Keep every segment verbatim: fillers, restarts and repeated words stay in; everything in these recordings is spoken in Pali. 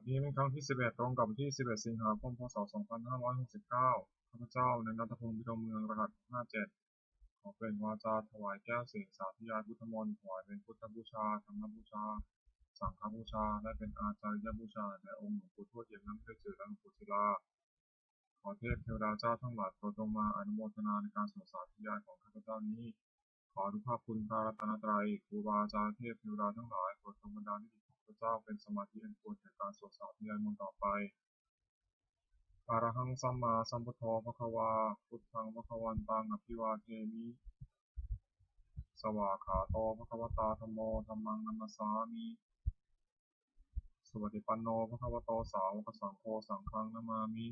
นี้เป็นครั้งที่สิบเอ็ด ตรงกับวันที่สิบเอ็ด สิงหาคม พ.ศ. สองพันห้าร้อยหกสิบเก้า ข้าพเจ้า นายณัฐพงษ์ พิรมเมือง รหัส ห้าเจ็ด ขอเปล่งวาจาถวายแก้วเสียงสาธยายพุทธมนต์ ถวายเป็นพุทธบูชา ธรรมบูชา สังฆบูชา และเป็นอาจาริยบูชาแด่องค์หลวงปู่ทวดเอี่ยม น้ำเพชร และหลวงปู่ศิลา ขอเทพเทวดาเจ้าทั้งหลายโปรดลงมาอนุโมทนาในการสวดสาธยายของข้าพเจ้านี้ ขออนุภาพคุณพระรัตนตรัย ครูบาอาจารย์ เทพเทวดาทั้งหลายโปรดจงบันดาลให้จิตของข้าพเจ้าเป็นสมาธิอันควรแก่การสวดสาธยายมนต์ต่อไป Arahaṃ sammāsambuddho bhagavā, buddhaṃ bhagavantaṃ abhivādemi. Svākkhāto bhagavatā dhammo, dhammaṃ namassāmi. Supaṭipanno bhagavato sāvakasaṅgho, saṅghaṃ namāmi.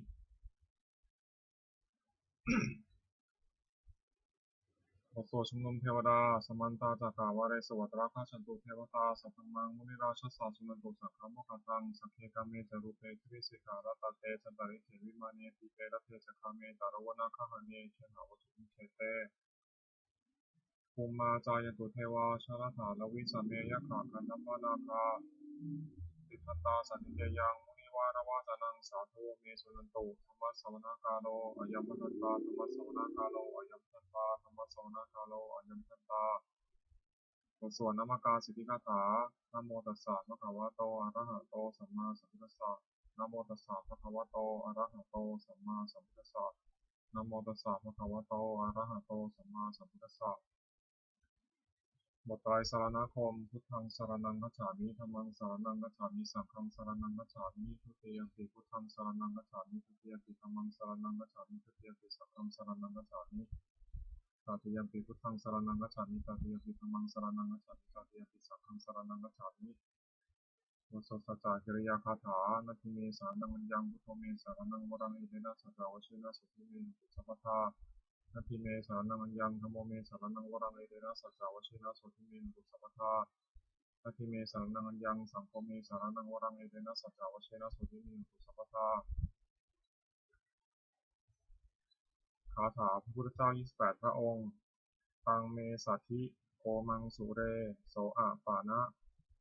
บทสวดชุมนุมเทวดา Samantā cakkavāḷesu atrāgacchantu devatā, saddhammaṃ munirājassa suṇantu saggamokkhadaṃ. Sagge kāme ca rūpe girisikharataṭe cantalikkhe vimāne, dīpe raṭṭhe ca gāme taruvanagahane gehavatthumhi khette, bhummā cāyantu devā jalathalavisame yakkhagandhabbanāgā, tiṭṭhantā santike yaṃ munivaravacanaṃ sādhavo me suṇantu. Dhammassavanakālo ayam bhadantā, dhammassavanakālo ayam bhadantā, dhammassavanakālo ayam bhadantā. บทสวดนมการสิทธิคาถา Namo tassa bhagavato arahato sammāsambuddhassa. Namo tassa bhagavato arahato sammāsambuddhassa. Namo tassa bhagavato arahato sammāsambuddhassa. บทไตรสรณคมน์ Buddhaṃ saraṇaṃ gacchāmi, dhammaṃ saraṇaṃ gacchāmi, saṅghaṃ saraṇaṃ gacchāmi. Dutiyampi buddhaṃ saraṇaṃ gacchāmi, dutiyampi dhammaṃ saraṇaṃ gacchāmi, dutiyampi saṅghaṃ saraṇaṃ gacchāmi. Tatiyampi buddhaṃ saraṇaṃ gacchāmi, tatiyampi dhammaṃ saraṇaṃ gacchāmi, tatiyampi saṅghaṃ saraṇaṃ gacchāmi. บทสวดสัจจกิริยาคาถา Natthi me saraṇaṃ aññaṃ, buddho me saraṇaṃ varaṃ, etena saccavajjena sotthi me hotu sabbadā. Natthi me saraṇaṃ aññaṃ, dhammo me saraṇaṃ varaṃ, etena saccavajjena sotthi me hotu sabbadā. Natthi me saraṇaṃ aññaṃ, saṅgho me saraṇaṃ varaṃ, etena saccavajjena sotthi me hotu sabbadā. คาถาพระพุทธเจ้า ยี่สิบแปด พระองค์ Taṃ me saddhi ko maṃ sure, so apāna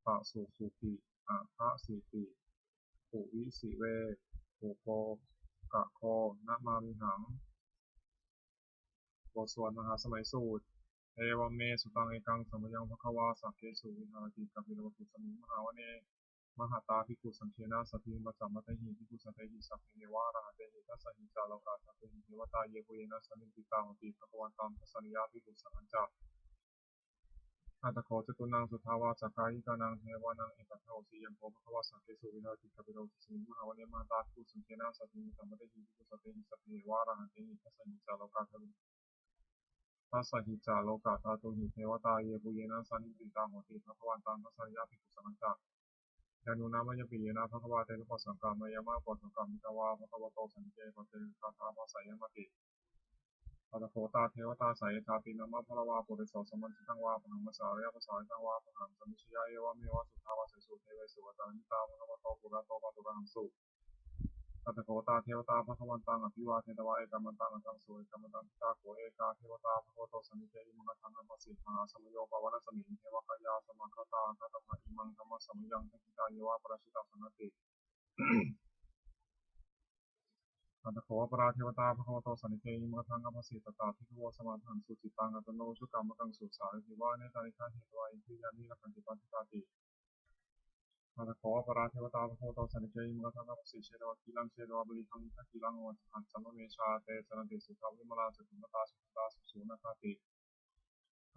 pasūsuti, abhāsiti, puvisi ve, upo kako namāmihaṃ. บทสวดมหาสมัยสูตร Evaṃ me sutaṃ. Ekaṃ samayaṃ bhagavā sakkesu viharati kapilavatthusmiṃ mahāvane mahatā bhikkhusaṅghena saddhiṃ pañcamattehi bhikkhusatehi sabbeheva arahantehi. Dasahi ca lokadhātūhi devatā yebhuyyena sannipatitā honti bhagavantaṃ dassanāya bhikkhusaṅghañca. Atha kho catunnaṃ suddhāvāsakāyikānaṃ devānaṃ etadahosi: Ayaṃ kho bhagavā sakkesu viharati kapilavatthusmiṃ mahāvane mahatā bhikkhusaṅghena saddhiṃ pañcamattehi bhikkhusatehi sabbeheva arahantehi. Dasahi ca lokadhātūhi Dasahi ca lokadhātūhi devatā yebhuyyena sannipatitā honti bhagavantaṃ dassanāya bhikkhusaṅghañca. Yannūna mayampi yena bhagavā tenupasaṅkameyyāma, upasaṅkamitvā bhagavato santike bhante gāthā bhāseyyāmāti. Atha kho tā devatā seyyathāpi nāma balavā puriso sammiñjitaṃ vā bāhaṃ pasāreyya, pasāritaṃ vā bāhaṃ sammiñjeyya, evameva suddhāvāsesu devesu antarahitā bhagavato purato pāturahaṃsu. Atha kho tā devatā bhagavantaṃ abhivādetvā ekamantaṃ aṭṭhaṃsu. Ekamantaṃ ṭhitā kho ekā devatā bhagavato santike imaṃ gāthaṃ abhāsi: Mahāsamayo pavanasmiṃ, devakāyā samāgatā, āgatamha imaṃ dhammasamayaṃ, dakkhitāyeva aparājitasaṅghanti. Atha kho aparā devatā bhagavato santike imaṃ gāthaṃ abhāsi: Tatra bhikkhavo samādahaṃsu, cittaṃ attano ujukamakaṃsu, sārathīva nettāni gahetvā, indriyāni rakkhanti paṇḍitāti. Atha kho aparā devatā bhagavato santike imaṃ gāthaṃ abhāsi: Chetvā khīlaṃ chetvā palighaṃ, indakhīlaṃ ūhaccamanejā, te caranti suddhā vimalā, cakkhumatā sudantā susunāgāti.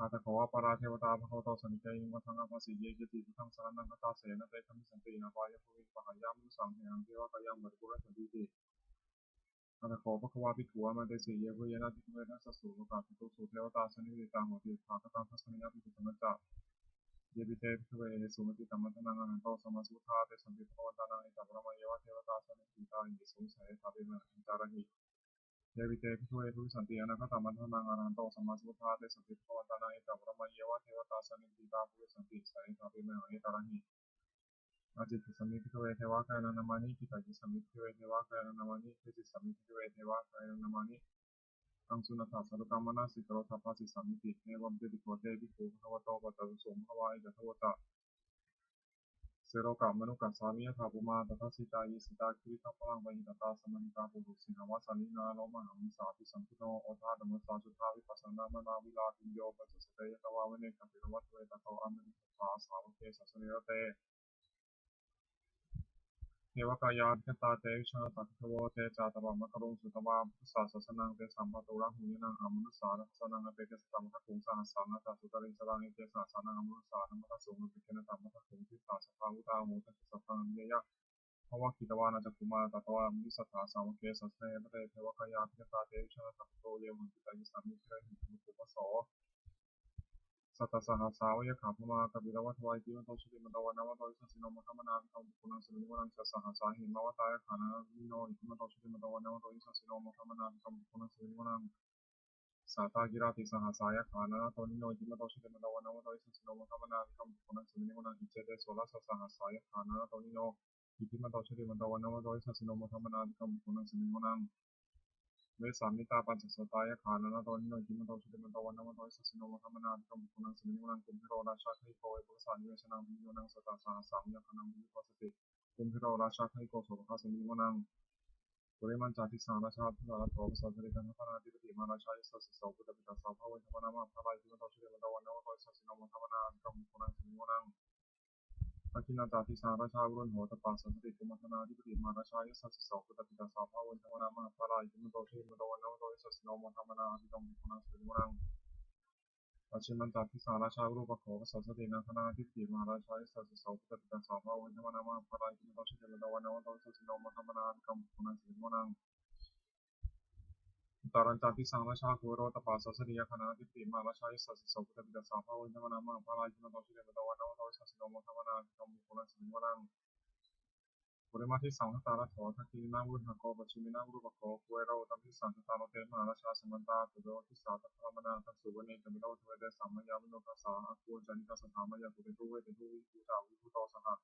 Atha kho aparā devatā bhagavato santike imaṃ gāthaṃ abhāsi: Ye keci buddhaṃ saraṇaṃ gatāse, na te gamissanti apāyabhūmiṃ, pahāya mānusaṃ dehaṃ, devakāyaṃ paripūressantīti. Atha kho bhagavā bhikkhū āmantesi: Yebhuyyena bhikkhave dasasu lokadhātūsu devatā sannipatitā honti bhagavaṃ dassanāya bhikkhusaṅghañca. Yepi te bhikkhave ahesuṃ atītamaddhānaṃ arahanto sammāsambuddhā, tesampi bhagavantānaṃ etaparamāyeva devatā sannipatitā ahesuṃ, seyyathāpi mayhaṃ etarahi. Yepi te bhikkhave bhavissanti anāgatamaddhānaṃ arahanto sammāsambuddhā, tesampi bhagavantānaṃ etaparamāyeva devatā sannipatitā bhavissanti, seyyathāpi mayhaṃ etarahi. Ācikkhissāmi bhikkhave devakāyānaṃ nāmāni, kittayissāmi bhikkhave devakāyānaṃ nāmāni, desissāmi bhikkhave devakāyānaṃ nāmāni, taṃ suṇātha sādhukaṃ manasikarotha bhāsissāmīti. Evaṃ tiṭṭhiko te bhikkhū bhagavato paccassosuṃ. Bhagavā etadavoca: Silokammanukassāmi yathā bhummā tadassitā, ye sitā girigabbharaṃ pahitattā samaṅgā pūgha sīhāva sallīnā lomahaṃsābhisambhuno, odātamanasā suddhā vippasannamanāvilā bhiyyo pañcasate ñatvā vane kāpilavatthave, tato āmantayi satthā sāvake sāsane rate. Devakāyā abhikkantā te vijānātha bhikkhavo, te ca ātappamakaruṃ sutvā buddhassa sāsanaṃ. Tesampāturahu ñāṇaṃ amanussāna dassanaṃ, appeke satamaddakkhuṃ sahassaṃ atha sattariṃ sataṃ. Eke sahassānaṃ amanussānamaddasuṃ, appekenantamaddakkhuṃ disā sabbā phuṭā ahuṃ. Tañca sabbaṃ abhiññāya vavakkhitvāna cakkhumā, tato āmantayi satthā sāvake sāsane rate. Devakāyā abhikkantā te vijānātha bhikkhavo, ye vohaṃ kittayissāmi girāhi anupubbaso. Sattasahassā va yakkhā bhummā kāpilavatthavā, iddhimanto jutimanto vaṇṇavanto yasassino, modamānā abhikkāmuṃ bhikkhūnaṃ samitiṃ vanaṃ. Chasahassā hemavatā yakkhā nānattavaṇṇino, iddhimanto jutimanto vaṇṇavanto yasassino, modamānā abhikkāmuṃ bhikkhūnaṃ samitiṃ vanaṃ. Sātāgirā tisahassā yakkhā nānattavaṇṇino, iddhimanto jutimanto vaṇṇavanto yasassino, modamānā abhikkāmuṃ bhikkhūnaṃ samitiṃ vanaṃ. Iccete soḷasasahassā yakkhā nānattavaṇṇino, iddhimanto jutimanto vaṇṇavanto yasassino, modamānā abhikkāmuṃ bhikkhūnaṃ samitiṃ vanaṃ. Vessāmittā pañcasatā yakkhā nānattavaṇṇino, iddhimanto jutimanto vaṇṇavanto yasassino, modamānā abhikkāmuṃ bhikkhūnaṃ samitiṃ vanaṃ. Kumbhīro rājagahiko vepullassa nivesanaṃ, bhiyyo naṃ satasahassaṃ yakkhānaṃ payirupāsati, kumbhīro rājagahiko sopāga samitiṃ vanaṃ. Purimañca disaṃ rājā dhataraṭṭho pasāsati, gandhabbānaṃ ādhipati mahārājā yasassi so. Puttāpi tassa bahavo indanāmā mahabbalā, iddhimanto jutimanto vaṇṇavanto yasassino, modamānā abhikkāmuṃ bhikkhūnaṃ samitiṃ vanaṃ. Dakkhiṇañca disaṃ rājā virūḷho tappasāsati, kumbhaṇḍānaṃ ādhipati mahārājā yasassi so. Puttāpi tassa bahavo indanāmā mahabbalā, iddhimanto jutimanto vaṇṇavanto yasassino, modamānā abhikkāmuṃ bhikkhūnaṃ samitiṃ vanaṃ. Pacchimañca disaṃ rājā virūpakkho pasāsati, nāgānaṃ ādhipati mahārājā yasassi so. Puttāpi tassa bahavo indanāmā mahabbalā, iddhimanto jutimanto vaṇṇavanto yasassino, modamānā abhikkāmuṃ bhikkhūnaṃ samitiṃ vanaṃ. Uttarañca disaṃ rājā kuvero tappasāsati, yakkhānaṃ ādhipati mahārājā yasassi so. Puttāpi tassa bahavo indanāmā mahabbalā, iddhimanto jutimanto vaṇṇavanto yasassino, modamānā abhikkāmuṃ bhikkhūnaṃ samitiṃ vanaṃ. Purimaṃ disaṃ dhataraṭṭho, dakkhiṇena virūḷhako, pacchimena virūpakkho kuvero, uttaraṃ disaṃ dhataraṭṭhe mahārājā samantā caturo disā. Daddallamānā aṭṭhaṃsu vane kāpilavatthave, tesaṃ māyāvino dāsā āgū vañcanikā saṭhā, māyā kuṭeṇḍu veṭeṇḍu viṭū ca viṭuṭo saha.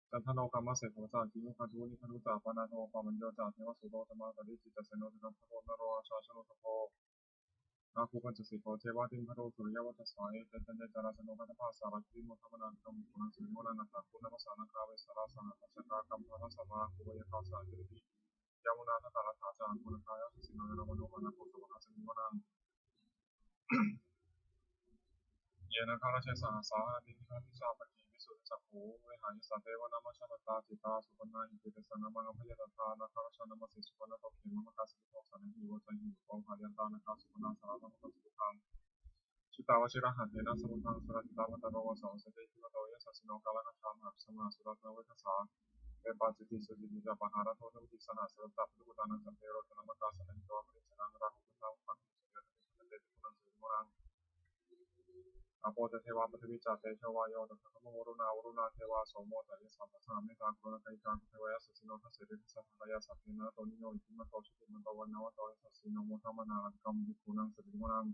Candano kāmaseṭṭho ca kinnughaṇḍu nighaṇḍu ca, panādo opamañño ca devasūto saha, marici ca seno ca gandhabbo naḷo rājā janosabho, āgū pañcasikho ceva timbarū suriyavacchasā. Ete caññe ca rājāno gandhabbā saha rājubhi, modamānā abhikkāmuṃ bhikkhūnaṃ samitiṃ vanaṃ. Athāgū nābhasā nāgā vesālā sahatacchakā, kambalassatarā āgū pāyāgā saha girigabbharā. Yāmunā dhataraṭṭhā ca aṅgū rakkho, asayaṃvassa disaṃ nāgā, modamānā abhikkāmuṃ bhikkhūnaṃ samitiṃ vanaṃ. Ye nāgarāje sahasā haranti, dighāni ca pakkhi visuddhacakkhū, vehāyasā te vanamajjhapattā, citrā supaṇṇā iti tesa nāmaṃ. Abhayantadā nāgarājānamāsi, supaṇṇato khemamakāsi buddho, saṇhāhi vācāhi upavhayantā, nāgā supaṇṇā saraṇamakaṃsu buddhaṃ. Jitā vajirahatthena samuddaṃ, asurā sitā bhātaro vāsavassete, iddhimanto yasassino, kālakañjā mahābhismā asurā dānaveghasā, vepacitti sucitti ca pahārādo namucī saha. Satañca baliputtānañca verocanāmakā, sannayhitvā baliṃ senaṃ rāhubhaddamupāgamuṃ, seyyathīdha bhaddante bhikkhūnaṃ samitiṃ vanaṃ. Āpo ca devā paṭhavī ca tejo vāyo tadāgamuṃ, varuṇā vāruṇā devā somo ca yasasā saha, mettākaruṇākāyikā handa devā yasassino. Dasete dasadhā kāyā sabbe nānattavaṇṇino, iddhimanto jutimanto vaṇṇavanto yasassino, modamānā abhikkāmuṃ bhikkhūnaṃ samitiṃ vanaṃ.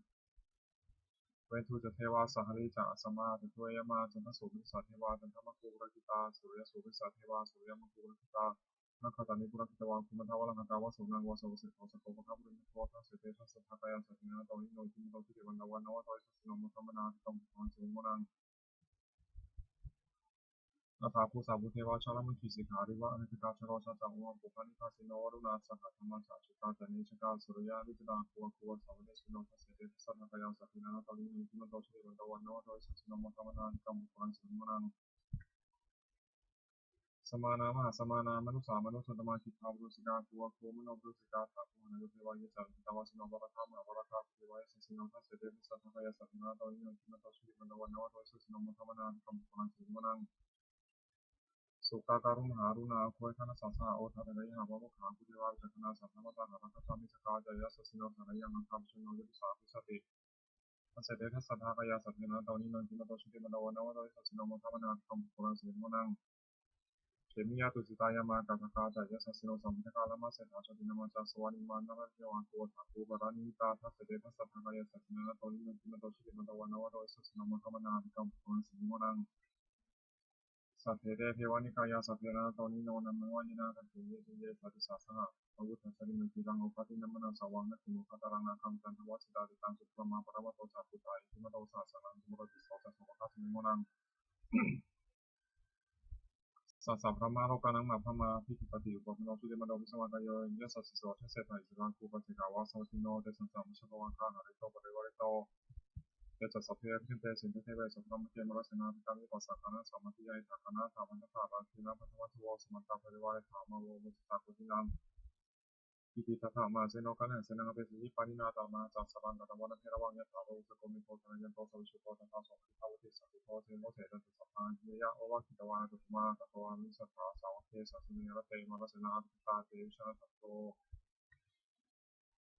Veṇḍū ca devā sahalī ca asamā ca duve yamā, candassūpanisā devā candamāgū purakkhitā, suriyassūpanisā devā suriyamāgū purakkhitā, nakkhattāni purakkhitvā āgū mandavalāhakā. Vasūnaṃ vāsavo seṭṭho sakkopāga purindado, dasete dasadhā kāyā sabbe nānattavaṇṇino, iddhimanto jutimanto vaṇṇavanto yasassino, modamānā abhikkāmuṃ bhikkhūnaṃ samitiṃ vanaṃ. Athāgū sahabhū devā jalamaggisikhāriva, ariṭṭhakā ca rojā ca ummāpupphanibhāsino, varuṇā sahadhammā ca accutā ca anejakā, sūleyyarucirā āgū āgū vāsavanesino. Dasete dasadhā kāyā sabbe nānattavaṇṇino, iddhimanto jutimanto vaṇṇavanto yasassino, modamānā abhikkāmuṃ bhikkhūnaṃ samitiṃ vanaṃ. Samānā mahāsamānā mānusā mānusuttamā, khiḍḍāpadūsikā āgū āgū manopadūsikā, athāgū hanayo devā ye ca lohitavāsino, pāragā mahāpāragā āgū devā yasassino. Dasete dasadhā kāyā sabbe nānattavaṇṇino, iddhimanto jutimanto vaṇṇavanto yasassino, modamānā abhikkāmuṃ bhikkhūnaṃ samitiṃ vanaṃ. Sukkā karumhā aruṇā āgū veghanasā saha, odātagayhā pāmokkhā āgū devā vicakkhaṇā, sadāmattā hāragajā missakā ca yasassino, sārathīnaṃ āgā pajunno yadussā abhisaṭṭhati. Dasete dasadhā kāyā sabbe nānattavaṇṇino, iddhimanto jutimanto vaṇṇavanto yasassino, modamānā abhikkāmuṃ bhikkhūnaṃ samitiṃ vanaṃ. Khemiyā tusitā yāmā kaṭṭhakā ca yasassino, lambitakā lāmaseṭṭhā jotināmā ca āsavā, nimmānaratino āgū athāgū paranimmitā. Dasete dasadhā kāyā sabbe nānattavaṇṇino, iddhimanto jutimanto vaṇṇavanto yasassino, modamānā abhikkāmuṃ bhikkhūnaṃ samitiṃ vanaṃ. Saṭṭhete devanikāyā sabbe nānattavaṇṇino, nāmanvayena āgañchuṃ ye caññe sadisā saha. Pavutthajātimaggīkaṃ āgatinā manasā vaṃ, dakkhemoghataraṃ nāgaṃ candaṃva asitātitaṃ. Subrahmā paramatto ca puttā iddhimato saha, sanaṅkumāro tisso ca sopāga samitiṃ vanaṃ. Tassa brahmalokānaṃ mahābrahmābhitiṭṭhati, upapanno jutimanto abbhismā kāyo, yasassiso dasaseṭṭhā isaraṇakupassakā, vāsavattino tesañca majjhapo, aṅgā hārito parivārito. Te ca sabbe abhikkante sainde deve sabrahmake, mārasenā abhikkāmi, passa kaṇhassa mandiyaṃ. Etha gaṇhatha bandhatha, rāgena bandhamatthu vo, samantā parivāretha, mā vo muñcittha koci naṃ. Iti tattha mahāseno kaṇhasenaṃ apesayi, pāṇinā talamāhacca saraṃ katvāna bheravaṃ. Yathā pāvussako megho thanayanto savijjuko, tadā so paṭi ṭāvati saṅkuddho asayaṃvase. Tañca sabbaṃ abhiññāya vavakkhitvāna cakkhumā, tato āmantayi satthā sāvake sāsane rate. Mārasenā abhikkantā te vijānātha bhikkhavo,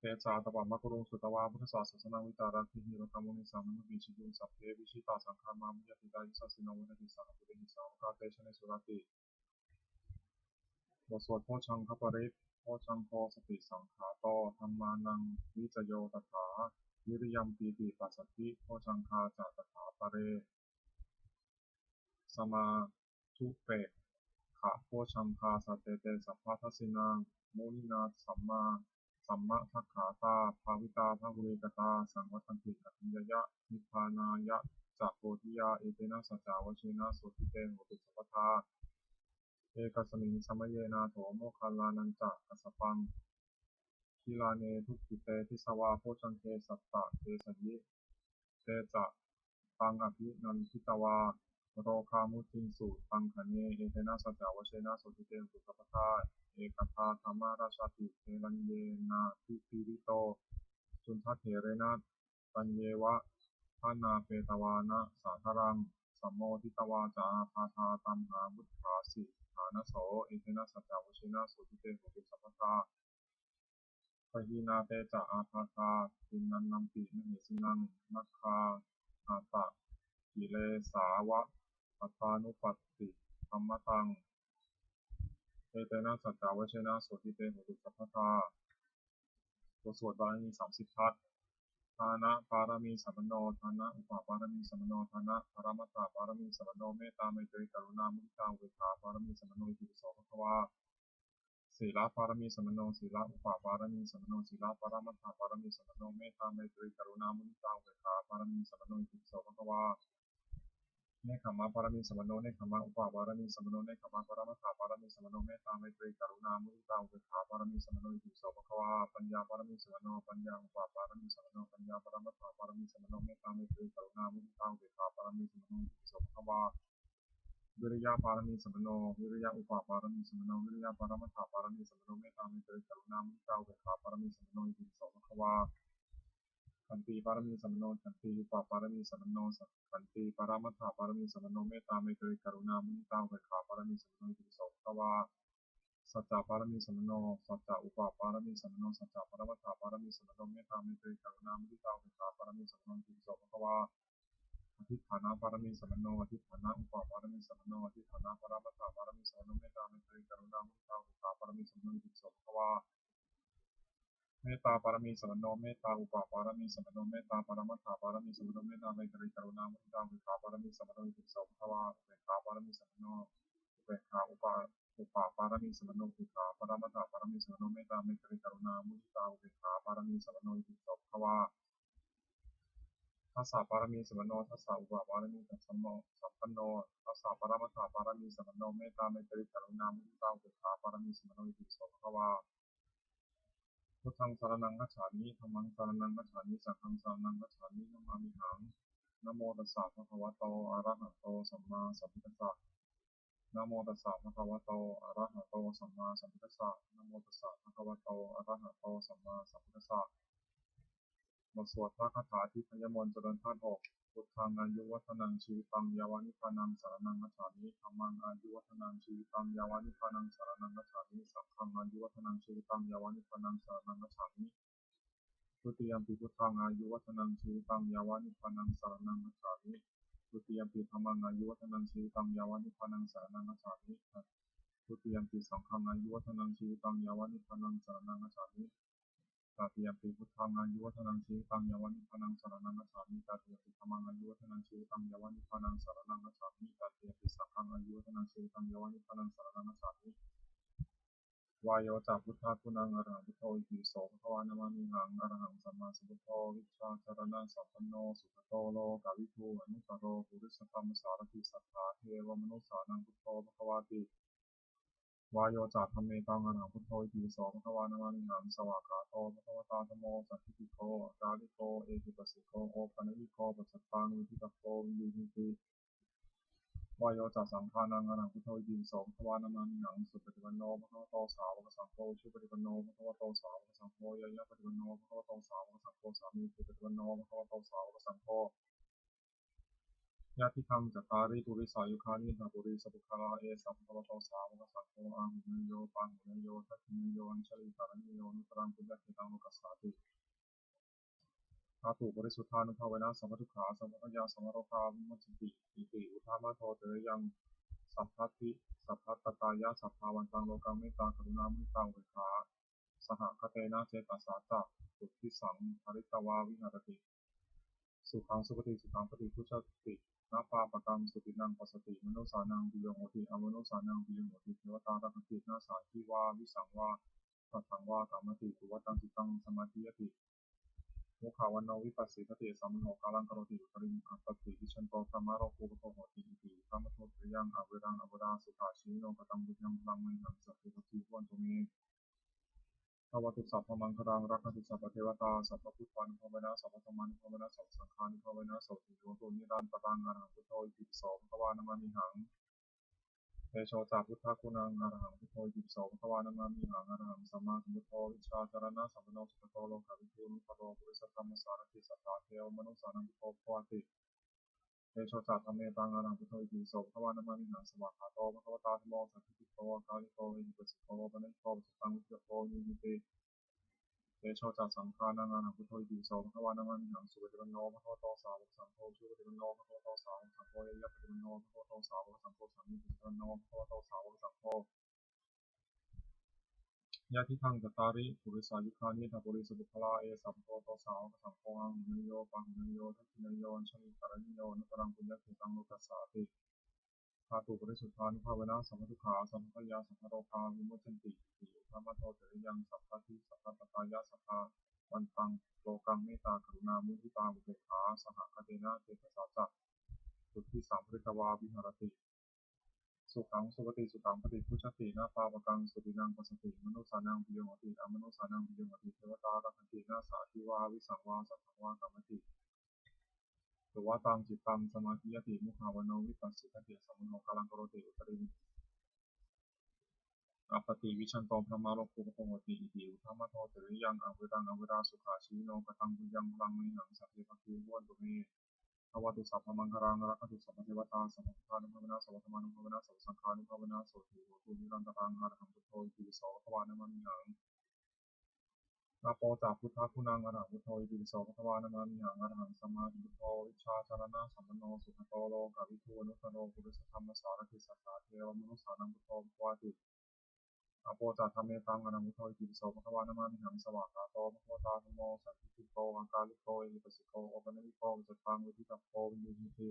te ca ātappamakaruṃ. Sutvā buddhassa sāsanaṃ, vītarāgehi vippamuṃ, nesaṃ dunnupajjhaguṃ. Sabbe vijitasaṅgāmā bhayātītā yasassino, modanti saha bhūtehi sāvakā te janesutāti. บทสวดโพชฌังคปริตร Bojjhaṅgo satisaṅkhāto dhammānaṃ vicayo tathā, viriyampīti passaddhi bojjhaṅgā ca tathāpare. Samādhupekkhabojjhaṅgā sattete sabbadassinā, muninā samma sammadakkhātā bhāvitā bahulīkatā, saṃvattanti āyuññāya nibbānāya ca bodhiyā. Etena saccavajjena sotthi te hotu sabbadā. Ekasmiṃ samaye nātho moggallānañca kassapaṃ, gilāne dukkhite disvā bojjhaṅge satta desayi. Te ca taṃ abhinanditvā rogā mucciṃsu taṅkhaṇe. Etena saccavajjena sotthi te hotu sabbadā. Ekadā dhammarājāpi gelaññenābhipīḷito, cundattherena taññeva bhaṇāpetvāna sādaraṃ, sammoditvā ca ābādhā tamhā vuṭṭhāsi ṭhānaso. Etena saccavajjena sotthi te hotu sabbadā. Pahīnā te ca ābādhā tiṇṇannampi mahesinaṃ, maggāhatakilesāva pattānuppattidhammataṃ. Etena saccavajjena sotthi te hotu sabbadā. บทสวดบารมีสามสิบทัศน์ Dāna pāramī sampanno, dāna upapāramī sampanno, dāna paramattha pāramī sampanno, mettā maitrī karuṇā muditā upekkhā pāramī sampanno, itipi so bhagavā. Sīla pāramī sampanno, sīla upapāramī sampanno, sīla paramattha pāramī sampanno, mettā maitrī karuṇā muditā upekkhā pāramī sampanno, itipi so bhagavā. Nekkhamma pāramī sampanno, nekkhamma upapāramī sampanno, nekkhamma paramattha pāramī sampanno, mettā maitrī karuṇā muditā upekkhā pāramī sampanno, itipi so bhagavā. Paññā pāramī sampanno, paññā upapāramī sampanno, paññā paramattha pāramī sampanno, mettā maitrī karuṇā muditā upekkhā pāramī sampanno, itipi so bhagavā. Viriya pāramī sampanno, viriya upapāramī sampanno, viriya paramattha pāramī sampanno, mettā maitrī karuṇā muditā upekkhā pāramī sampanno, itipi so bhagavā. Khanti pāramī sampanno, khanti upapāramī sampanno, khanti paramattha pāramī sampanno, mettā maitrī karuṇā muditā upekkhā pāramī sampanno, itipi so bhagavā. Sacca pāramī sampanno, sacca upapāramī sampanno, sacca paramattha pāramī sampanno, mettā maitrī karuṇā muditā upekkhā pāramī sampanno, itipi so bhagavā. Adhiṭṭhāna pāramī sampanno, adhiṭṭhāna upapāramī sampanno, adhiṭṭhāna paramattha pāramī sampanno, mettā maitrī karuṇā muditā upekkhā pāramī sampanno, itipi so bhagavā. Mettā pāramī sampanno, mettā upapāramī sampanno, mettā paramattha pāramī sampanno, mettā maitrī karuṇā muditā upekkhā pāramī sampanno, itipi so bhagavā. Upekkhā pāramī sampanno, upekkhā upa upapāramī sampanno, upekkhā paramattha pāramī sampanno, mettā maitrī karuṇā muditā upekkhā pāramī sampanno, itipi so bhagavā. Dasa pāramī sampanno, dasa upapāramī sampanno, sampanno, dasa paramattha pāramī sampanno, mettā maitrī karuṇā muditā upekkhā pāramī sampanno, itipi so bhagavā. Buddhaṃ saraṇaṃ gacchāmi, dhammaṃ saraṇaṃ gacchāmi, saṅghaṃ saraṇaṃ gacchāmi, namāmihaṃ. Namo tassa bhagavato arahato sammāsambuddhassa. Namo tassa bhagavato arahato sammāsambuddhassa. Namo tassa bhagavato arahato sammāsambuddhassa. บทสวดพระคาถาทิพยมนต์จำนวนธาตุหก Buddhaṃ āyuvaḍḍhanaṃ jīvitaṃ yāva nibbānaṃ saraṇaṃ gacchāmi. Dhammaṃ āyuvaḍḍhanaṃ jīvitaṃ yāva nibbānaṃ saraṇaṃ gacchāmi. Saṅghaṃ āyuvaḍḍhanaṃ jīvitaṃ yāva nibbānaṃ saraṇaṃ gacchāmi. Dutiyampi buddhaṃ āyuvaḍḍhanaṃ jīvitaṃ yāva nibbānaṃ saraṇaṃ gacchāmi. Dutiyampi dhammaṃ āyuvaḍḍhanaṃ jīvitaṃ yāva nibbānaṃ saraṇaṃ gacchāmi. Dutiyampi saṅghaṃ āyuvaḍḍhanaṃ jīvitaṃ yāva nibbānaṃ saraṇaṃ gacchāmi. Tatiyampi buddhaṃ āyuvaḍḍhanaṃ jīvitaṃ yāva nibbānaṃ saraṇaṃ gacchāmi. Tatiyampi dhammaṃ āyuvaḍḍhanaṃ jīvitaṃ yāva nibbānaṃ saraṇaṃ gacchāmi. Tatiyampi saṅghaṃ āyuvaḍḍhanaṃ jīvitaṃ yāva nibbānaṃ saraṇaṃ gacchāmi. Vāyo ca buddhaguṇaṃ arahaṃ buddho itipi so bhagavā namāmihaṃ. Arahaṃ sammāsambuddho vijjācaraṇasampanno sugato lokavidū anuttaro purisadammasārathi satthā devamanussānaṃ buddho bhagavāti. Vāyo ca dhammetaṃ arahaṃ buddho itipi so bhagavā namāmihaṃ. Svākkhāto bhagavatā dhammo sandiṭṭhiko akāliko ehipassiko opanayiko paccattaṃ veditabbo viññūhīti. Vāyo ca saṅghānaṃ arahaṃ buddho itipi so bhagavā namāmihaṃ. Supaṭipanno bhagavato sāvakasaṅgho, ujupaṭipanno bhagavato sāvakasaṅgho, ñāyapaṭipanno bhagavato sāvakasaṅgho, sāmīcipaṭipanno bhagavato sāvakasaṅgho, yadidaṃ cattāri purisayugāni aṭṭha purisapuggalā, esa bhagavato sāvakasaṅgho āhuneyyo pāhuneyyo dakkhiṇeyyo añjalikaraṇīyo anuttaraṃ puññakkhettaṃ lokassāti. Dhātuparisuddhānubhāvena sabbadukkhā sabbabhayā sabbarogā vimuccanti. Iti uddhamadho tiriyaṃ sabbadhi sabbattatāya sabbāvantaṃ lokaṃ mettākaruṇāmuditāupekkhā sahagatena cetasā catuddisaṃ pharitvā viharati. Sukhaṃ supati, sukhaṃ paṭibujjhati, na pāpakaṃ supinaṃ passati, manussānaṃ piyo hoti, amanussānaṃ piyo hoti, devatā rakkhanti, nāssa aggi vā visaṃ vā satthaṃ vā kamati, tuvaṭaṃ cittaṃ samādhiyati, mukhavaṇṇo vippasīdati, asammūḷho kālaṃ karoti, uttariṃ appaṭivijjhanto brahmalokūpago hoti. Iti uddhamadho tiriyaṃ averaṃ averā sukhajīvino. Kataṃ puññaphalaṃ mayhaṃ sabbe bhāgī bhavantu me. Bhavatu sabbamaṅgalaṃ, rakkhantu sabbadevatā, sabbabuddhānubhāvena sabbadhammānubhāvena sabbasaṅghānubhāvena sotthī hontu nirantaraṃ. Arahaṃ buddho itipi so bhagavā namāmihaṃ. Tejo ca buddhaguṇaṃ arahaṃ buddho itipi so bhagavā namāmihaṃ. Arahaṃ sammāsambuddho vijjācaraṇasampanno sugato lokavidū anuttaro purisadammasārathi satthā devamanussānaṃ buddho bhagavāti. Tejo ca dhammetaṃ arahaṃ buddho itipi so bhagavā namāmihaṃ. Svākkhāto bhagavatā dhammo sandiṭṭhiko akāliko ehipassiko opanayiko paccattaṃ veditabbo viññūhīti. Tejo ca saṅghānaṃ arahaṃ buddho itipi so bhagavā namāmihaṃ. Supaṭipanno bhagavato sāvakasaṅgho, ujupaṭipanno bhagavato sāvakasaṅgho, ñāyapaṭipanno bhagavato sāvakasaṅgho, sāmīcipaṭipanno bhagavato sāvakasaṅgho, yadidaṃ cattāri purisayugāni aṭṭha purisapuggalā, esa bhagavato sāvakasaṅgho āhuneyyo pāhuneyyo dakkhiṇeyyo añjalikaraṇīyo anuttaraṃ puññakkhettaṃ lokassāti. Dhātuparisuddhānubhāvena sabbadukkhā sabbabhayā sabbarogā vimuccanti. Iti uddhamadho tiriyaṃ sabbadhi sabbattatāya sabbāvantaṃ lokaṃ mettākaruṇāmuditāupekkhā sahagatena cetasā catuddisaṃ pharitvā viharati. Sukhaṃ supati, sukhaṃ paṭibujjhati, na pāpakaṃ supinaṃ passati, manussānaṃ piyo hoti, amanussānaṃ piyo hoti, devatā rakkhanti, nāssa aggi vā visaṃ vā satthaṃ vā kamati, tuvaṭaṃ cittaṃ samādhiyati, mukhavaṇṇo vippasīdati, asammūḷho kālaṃ karoti, uttariṃ appaṭivijjhanto brahmalokūpago hoti. Iti uddhamadho tiriyaṃ averaṃ averā sukhajīvino. Kataṃ puññaphalaṃ mayhaṃ sabbe bhāgī bhavantu me. Bhavatu sabbamaṅgalaṃ, rakkhantu sabbadevatā, sabbabuddhānubhāvena sabbadhammānubhāvena sabbasaṅghānubhāvena sotthī hontu nirantaraṃ. Arahaṃ buddho itipi so bhagavā namāmihaṃ. Āpo ca buddhaguṇaṃ arahaṃ buddho itipi so bhagavā namāmihaṃ. Arahaṃ sammāsambuddho vijjācaraṇasampanno sugato lokavidū anuttaro purisadammasārathi satthā devamanussānaṃ buddho bhagavāti. Āpo ca dhammetaṃ arahaṃ buddho itipi so bhagavā namāmihaṃ. Svākkhāto bhagavatā dhammo sandiṭṭhiko akāliko ehipassiko opanayiko paccattaṃ veditabbo viññūhīti.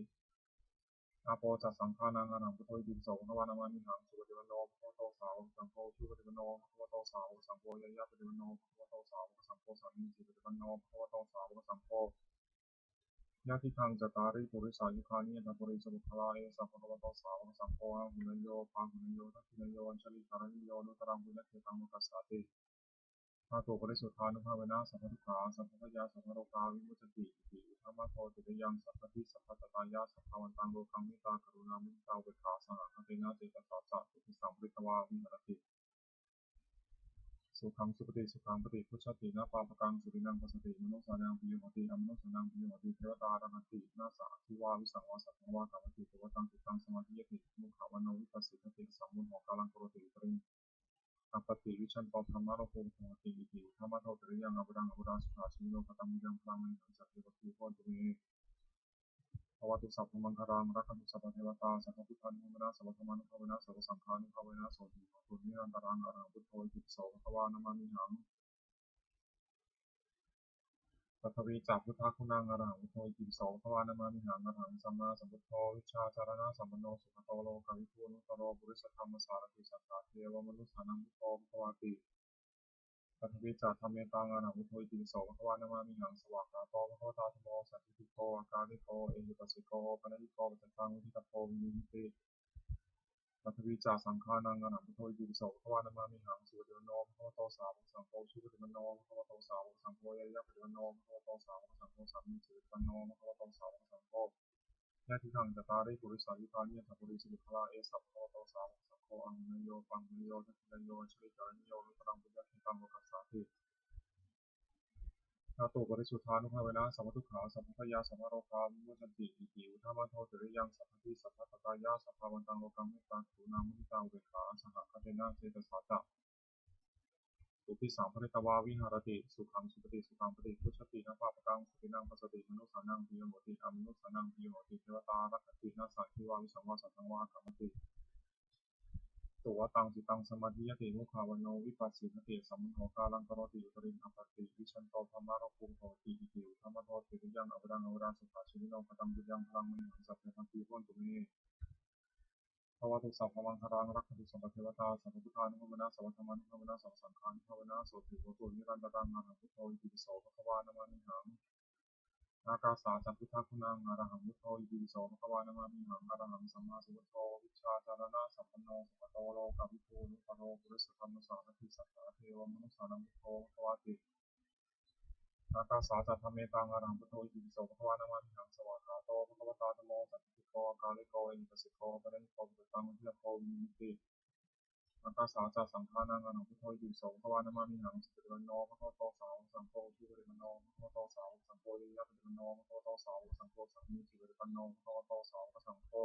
Āpo ca saṅghānaṃ arahaṃ buddho itipi so bhagavā namāmihaṃ. Supaṭipanno bhagavato sāvakasaṅgho, ujupaṭipanno bhagavato sāvakasaṅgho, ñāyapaṭipanno bhagavato sāvakasaṅgho, sāmīcipaṭipanno bhagavato sāvakasaṅgho, yadidaṃ cattāri purisayugāni aṭṭha purisapuggalā, esa bhagavato sāvakasaṅgho āhuneyyo pāhuneyyo dakkhiṇeyyo añjalikaraṇīyo anuttaraṃ puññakkhettaṃ lokassāti. Dhātuparisuddhānubhāvena sabbadukkhā sabbabhayā sabbarogā vimuccanti. Iti uddhamadho tiriyaṃ sabbadhi sabbattatāya sabbāvantaṃ lokaṃ mettākaruṇāmuditāupekkhā sahagatena cetasā catuddisaṃ pharitvā viharati. Sukhaṃ supati, sukhaṃ paṭibujjhati, na pāpakaṃ supinaṃ passati, manussānaṃ piyo hoti, amanussānaṃ piyo hoti, devatā rakkhanti, nāssa aggi vā visaṃ vā satthaṃ vā kamati, tuvaṭaṃ cittaṃ samādhiyati, mukhavaṇṇo vippasīdati, asammūḷho kālaṃ karoti, uttariṃ appaṭivijjhanto brahmalokūpago hoti. Iti uddhamadho tiriyaṃ averaṃ averā sukhajīvino. Kataṃ puññaphalaṃ mayhaṃ sabbe bhāgī bhavantu me. Bhavatu sabbamaṅgalaṃ, rakkhantu sabbadevatā, sabbabuddhānubhāvena sabbadhammānubhāvena sabbasaṅghānubhāvena sotthī hontu nirantaraṃ. Arahaṃ buddho itipi so bhagavā namāmihaṃ. Pathavī ca buddhaguṇaṃ arahaṃ buddho itipiso bhagavā namāmihaṃ. Arahaṃ sammāsambuddho vijjācaraṇasampanno sugato lokavidū anuttaro purisadammasārathi satthā devamanussānaṃ buddho bhagavāti. Pathavī ca dhammetaṃ arahaṃ buddho itipiso bhagavā namāmihaṃ. Svākkhāto bhagavatā dhammo sandiṭṭhiko akāliko ehipassiko opanayiko paccattaṃ veditabbo viññūhīti. Pathavī ca saṅghānaṃ arahaṃ buddho itipiso bhagavā namāmihaṃ. Supaṭipanno bhagavato sāvakasaṅgho, ujupaṭipanno bhagavato sāvakasaṅgho, ñāyapaṭipanno bhagavato sāvakasaṅgho, sāmīcipaṭipanno bhagavato sāvakasaṅgho, yadidaṃ cattāri purisayugāni aṭṭha purisapuggalā, esa bhagavato sāvakasaṅgho, āhuneyyo pāhuneyyo dakkhiṇeyyo añjalikaraṇīyo anuttaraṃ puññakkhettaṃ lokassāti. Jātu parisuddhānubhāvena sabbadukkhā sabbabhayā sabbarogā vimuccanti. Iti uddhamadho tiriyaṃ sabbadhi sabbattatāya sabbāvantaṃ lokaṃ mettākaruṇāmuditāupekkhāsahagatena cetasā catuddisaṃ pharitvā viharati. Sukhaṃ supati, sukhaṃ paṭibujjhati, na pāpakaṃ supinaṃ passati, manussānaṃ piyo hoti, amanussānaṃ piyo hoti, devatā rakkhanti, nāssa aggi vā visaṃ vā satthaṃ vā kamati, tuvaṭaṃ cittaṃ samādhiyati, mukhavaṇṇo vippasīdati, asammuḷho kālaṃ karoti, uttariṃ appaṭivijjhanto brahmalokūpago hoti. Iti uddhamadho tiriyaṃ avaraṃ averā sukhajīvino. Kataṃ puññaphalaṃ mayhaṃ sabbe bhāgī bhavantu me. Bhavatu sabbamaṅgalaṃ, rakkhantu sabbadevatā, sabbabuddhānubhāvena sabbadhammānubhāvena sabbasaṅghānubhāvena sotthī hontu nirantaraṃ. Arahaṃ buddho itipiso bhagavā namāmihaṃ. Ākāsā ca buddhaguṇaṃ arahaṃ buddho itipiso bhagavā namāmihaṃ. Arahaṃ sammāsambuddho vijjācaraṇasampanno sugato lokavidū anuttaro purisadammasārathi satthā devamanussānaṃ buddho bhagavāti. Ākāsā ca dhammetaṃ arahaṃ buddho itipiso bhagavā namāmihaṃ. Svākkhāto bhagavatā dhammo sandiṭṭhiko akāliko ehipassiko opanayiko paccattaṃ veditabbo viññūhīti. Ākāsā ca saṅghānaṃ arahaṃ buddho itipiso bhagavā namāmihaṃ. Supaṭipanno bhagavato sāvakasaṅgho, ujupaṭipanno bhagavato sāvakasaṅgho, ñāyapaṭipanno bhagavato sāvakasaṅgho, sāmīcipaṭipanno bhagavato sāvakasaṅgho,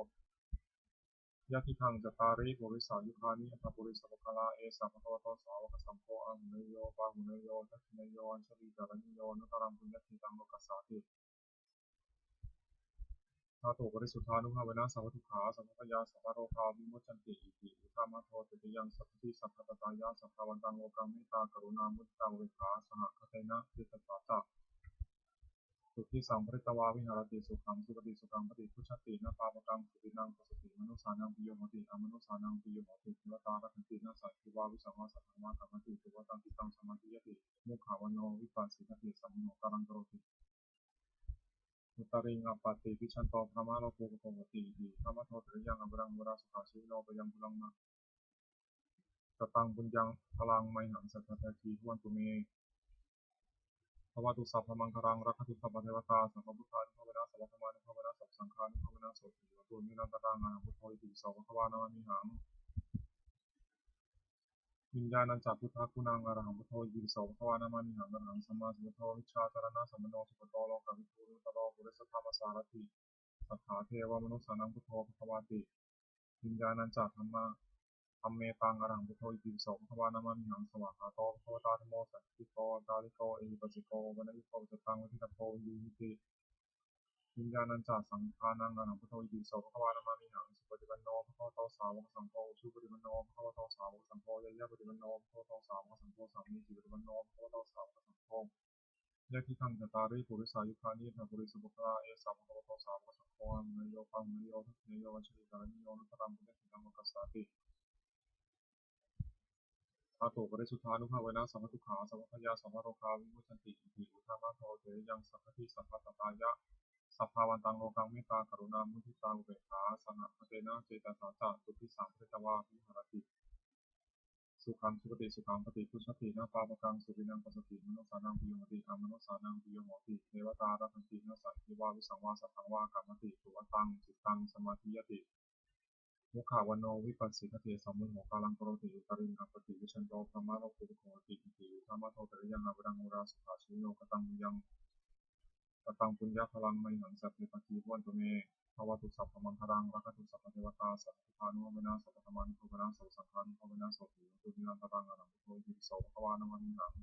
yadidaṃ cattāri purisayugāni aṭṭha purisapuggalā, esa bhagavato sāvakasaṅgho, āhuneyyo pāhuneyyo dakkhiṇeyyo añjalikaraṇīyo anuttaraṃ puññakkhettaṃ lokassāti. Jātu parisuddhānubhāvena sabbadukkhā sabbabhayā sabbarogā vimuccanti. Iti uddhamadho tiriyaṃ sabbadhi sabbattatāya sabbāvantaṃ lokaṃ mettākaruṇāmuditāupekkhāsahagatena cetasā catuddisaṃ pharitvā viharati. Sukhaṃ supati, sukhaṃ paṭibujjhati, na pāpakaṃ supinaṃ passati, manussānaṃ piyo hoti, amanussānaṃ piyo hoti, devatā rakkhanti, nāssa aggi vā visaṃ vā satthaṃ vā kamati, tuvaṭaṃ cittaṃ samādhiyati, mukhavaṇṇo vippasīdati, asammuḷho kālaṃ karoti, uttariṃ appaṭivijjhanto brahmalokūpago hoti. Iti uddhamadho tiriyaṃ avaraṃ averā sukhajīvino. Kataṃ puññaphalaṃ mayhaṃ sabbe bhāgī bhavantu me. Bhavatu sabbamaṅgalaṃ, rakkhantu sabbadevatā, sabbabuddhānubhāvena sabbadhammānubhāvena sabbasaṅghānubhāvena sotthī hontu nirantaraṃ. Arahaṃ buddho itipiso bhagavā namāmihaṃ. Viññāṇañca buddhaguṇaṃ arahaṃ buddho itipiso bhagavā namāmihaṃ. Arahaṃ sammāsambuddho vijjācaraṇasampanno sugato lokavidū anuttaro purisadammasārathi satthā devamanussānaṃ buddho bhagavāti. Viññāṇañca dhamma dhammetaṃ arahaṃ buddho itipiso bhagavā namāmihaṃ. Svākkhāto bhagavatā dhammo sandiṭṭhiko akāliko ehipassiko opanayiko paccattaṃ veditabbo viññūhīti. Viññāṇañca saṅghānaṃ arahaṃ buddho itipiso bhagavā namāmihaṃ. Supaṭipanno bhagavato sāvakasaṅgho, ujupaṭipanno bhagavato sāvakasaṅgho, ñāyapaṭipanno bhagavato sāvakasaṅgho, sāmīcipaṭipanno bhagavato sāvakasaṅgho, yadidaṃ cattāri purisayugāni aṭṭha purisapuggalā, esa bhagavato sāvakasaṅgho, āhuneyyo pāhuneyyo dakkhiṇeyyo añjalikaraṇīyo anuttaraṃ puññakkhettaṃ lokassāti. Jātu parisuddhānubhāvena sabbadukkhā sabbabhayā sabbarogā vimuccanti. Iti uddhamadho tiriyaṃ sabbadhi sabbattatāya sabbāvantaṃ lokaṃ mettākaruṇāmuditāupekkhāsahagatena cetasā catuddisaṃ pharitvā viharati. Sukhaṃ supati, sukhaṃ paṭibujjhati, na pāpakaṃ supinaṃ passati, manussānaṃ piyo hoti, amanussānaṃ piyo hoti, devatā rakkhanti, nāssa aggi vā visaṃ vā satthaṃ vā kamati, tuvaṭaṃ cittaṃ samādhiyati, mukhavaṇṇo vippasīdati, asammuḷho kālaṃ karoti, uttariṃ appaṭivijjhanto brahmalokūpago hoti. Iti uddhamadho tiriyaṃ avaraṃ averā sukhajīvino. Kataṃ puññaṃ Kataṃ puññaphalaṃ mayhaṃ sabbe bhāgī bhavantu me. Bhavatu sabbamaṅgalaṃ, rakkhantu sabbadevatā, sabbabuddhānubhāvena sabbadhammānubhāvena sabbasaṅghānubhāvena sotthī hontu nirantaraṃ. Arahaṃ buddho itipiso bhagavā namāmihaṃ.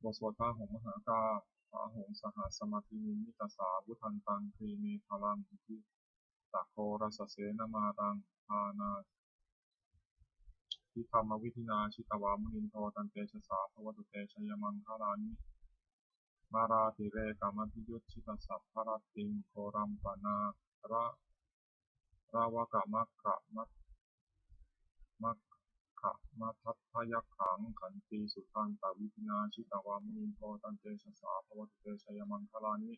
บทสวดพาหุงมหากา พาหุง สหัสสมพินิมิตสาวุธันตัง grimemhāraṃ iddhi- taghorassenamāraṃ, dānādidhammavidhinā jitavā munindo, tantejasā bhavatu te jayamaṅgalāni. Mārātirekamabhiyujjhitasabbarattiṃ ghorampanāḷa- lavakamakkhamathaddhayakkhaṃ khantīsudantavidhinā jitavā munindo taṃtejasā bhavatu te jayamaṅgalāni.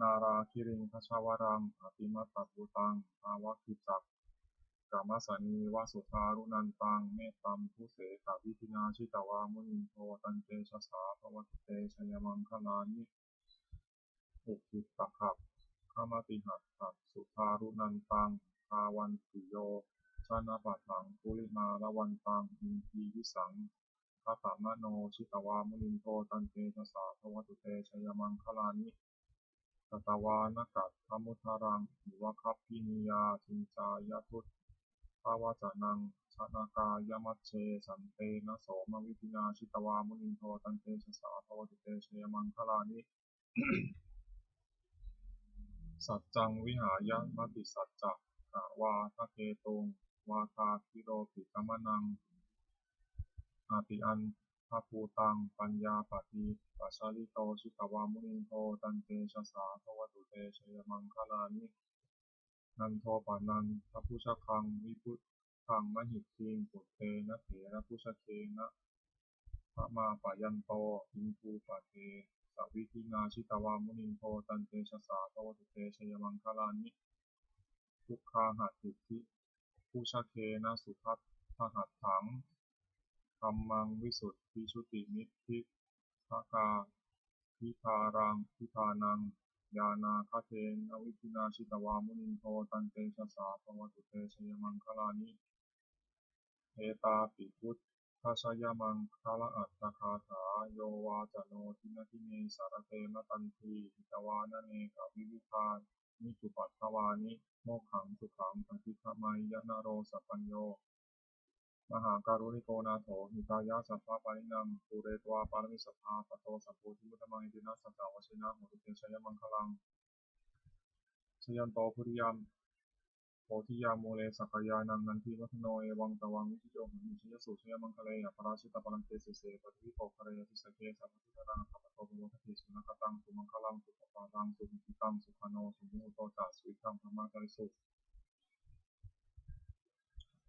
Nāḷāgiriṃ gajavaraṃ atimattabhūtaṃ dāvaggicakkamasanīva sudāruṇantaṃ mettambusekavidhinā jitavā munindo taṃtejasā bhavatu te jayamaṅgalāni. Ukkhittakhaggamatihatthasudāruṇantaṃ dhāvantiyojanapathaṅgulimālavantaṃ iddhībhisaṅkhatamano jitavā munindo taṃtejasā bhavatu te jayamaṅgalāni. Katvāna kaṭṭhamudaraṃ iva gabbhinīyā ciñcāya duṭṭhavacanaṃ janakāyamajjhe santena somavidhinā jitavā munindo taṃtejasā bhavatu te jayamaṅgalāni. Saccaṃ vihāya matisaccakavādaketuṃ vādābhiropitamanaṃ atiandhabhūtaṃ paññāpadīpajalito jitavā munindo taṃtejasā bhavatu te jayamaṅgalāni. Nandopanandabhujagaṃ vibudhaṃ mahiddhiṃ puttena therabhujagena damāpayanto iddhūpadesavidhinā jitavā munindo taṃtejasā bhavatu te jayamaṅgalāni. Duggāhadiṭṭhibhujagena sudaṭṭhahatthaṃ brahmaṃ visuddhijutimiddhibakābhidhānaṃ ñāṇāgadena vidhinā jitavā munindo taṃtejasā bhavatu te jayamaṅgalāni. Etāpi buddhajayamaṅgalaaṭṭhagāthā yo vācano dinadine sarate matandī hitvānanekavividhāni cupaddavāni mokkhaṃ sukhaṃ adhigameyya naro sapañño. Mahākāruṇiko nātho hitāya sabbapāṇinaṃ pūretvā pāramī sabbā patto sambodhimuttamaṃ etena saccavajjena hotu te jayamaṅgalaṃ. Jayanto bodhiyā bodhiyā mūle sakyānaṃ nandivaḍḍhano evaṃ tvaṃ vijayo hohi jayassu jayamaṅgale aparājitapallaṅke sīse paṭhavipokkhare abhiseke sabbabuddhānaṃ aggappatto pamodati. Sunakkhattaṃ sumaṅgalaṃ supabhātaṃ suhuṭṭhitaṃ sukhaṇo sumuhutto ca suyiṭṭhaṃ brahmacārisu.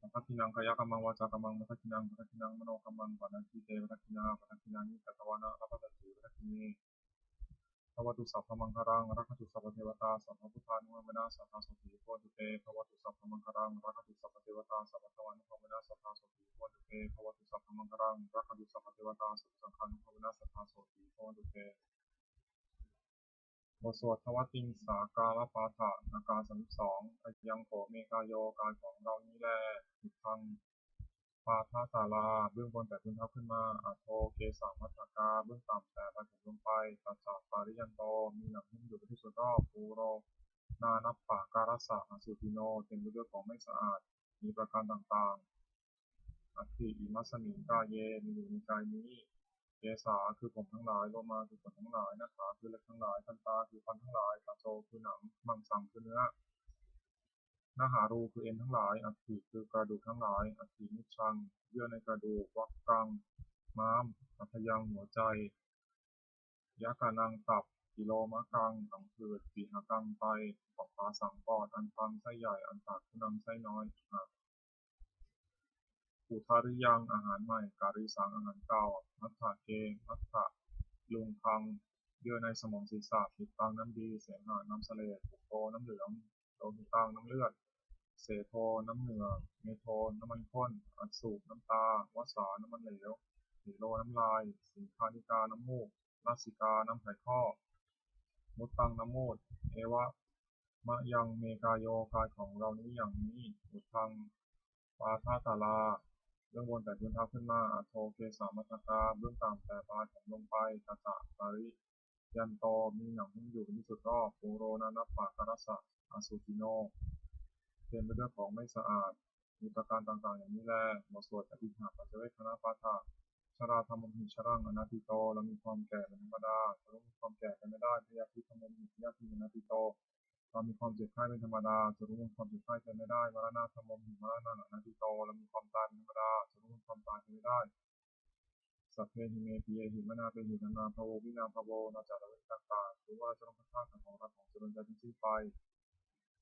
Padakkhiṇaṃ kāyakammaṃ vācākammaṃ padakkhiṇaṃ padakkhiṇaṃ manokammaṃ paṇidhī te padakkhiṇā padakkhiṇāni katvāna labhantatthe padakkhiṇe. Bhavatu sabbamaṅgalaṃ rakkhantu sabbadevatā sabbabuddhānubhāvena sadā sotthī bhavantu te. Bhavatu sabbamaṅgalaṃ rakkhantu sabbadevatā sabbadhammānubhāvena sadā sotthī bhavantu te. Bhavatu sabbamaṅgalaṃ rakkhantu sabbadevatā sabbasaṅghānubhāvena sadā sotthī bhavantu te. บทสวดทวัตติงสาการปาฐะ อาการสามสิบสอง Ayaṃ kho me kāyo กายของเรานี้แล Idaṃ pādatalā เบื้องบนแต่พื้นเท้าขึ้นมา adho kesamatthakā เบื้องต่ำแต่ปลายผมลงไป taca pariyanto มีหนังหุ้มอยู่เป็นที่สุดรอบ pūronānappakārassa asudhino เต็มไปด้วยของไม่สะอาด มีประการต่างๆ atthi imasmiṃ kāye มีอยู่ในกายนี้ kesā คือผมทั้งหลาย lomā คือขนทั้งหลาย nakhā คือเล็บทั้งหลาย dantā คือฟันทั้งหลาย taco คือหนัง maṃsaṃ คือเนื้อ nahārū คือเอ็นทั้งหลาย aṭṭhī คือกระดูกทั้งหลาย aṭṭhimajjhaṃ เยื่อในกระดูก vakkaṃ ม้าม hadayaṃ หัวใจ yakanaṃ ตับ kilomakaṃ พังผืด sihakaṃ ไต pahāsaṃ ปอด antaṃ ไส้ใหญ่ antaghuṇaṃ ไส้น้อย udariyaṃ อาหารใหม่ karīsaṃ อาหารเก่า matthake matthaluṅgaṃ เยื่อในสมองศีรษะ pittaṃ น้ำดี seha น้ำเสลด pukko น้ำเหลือง lohitaṃ น้ำเลือด sedo น้ำเหงื่อ medo น้ำมันข้น assu น้ำตา vasā น้ำมันเหลว siro น้ำลาย siṅghāṇikā น้ำมูก lasikā น้ำไขข้อ muttaṃ น้ำมูตร evamayaṃ me kāyo กายของเรานี้อย่างนี้ uddhaṃ pādatalā เบื้องบนแต่พื้นเท้าขึ้นมา adho kesamatthakā เบื้องต่ำแต่ปลายผมลงไป taca pariyanto มีหนังหุ้มอยู่เป็นที่สุดรอบ pūronānappakārassa asudhino เต็มไปด้วยของไม่สะอาด มีประการต่างๆ อย่างนี้แล บทสวดอภิหาปัจจเวกขณปาฐะ Jarādhammomhi jaraṃ anatīto เรามีความแก่เป็นธรรมดา จะล่วงความแก่ไปไม่ได้ Byādhidhammomhi byādhiṃ anatīto เรามีความเจ็บไข้เป็นธรรมดา จะล่วงความเจ็บไข้ไปไม่ได้ Maraṇadhammomhi maraṇaṃ anatīto เรามีความตายเป็นธรรมดา จะล่วงความตายไปไม่ได้ Sabbehi me piyehi manāpehi nānābhāvo vinābhāvo nācaraṃ vinayaṃ kātuṃ. หรือว่าเราจะต้องพัดพรากจากของรักของเจริญใจทั้งสิ้นไป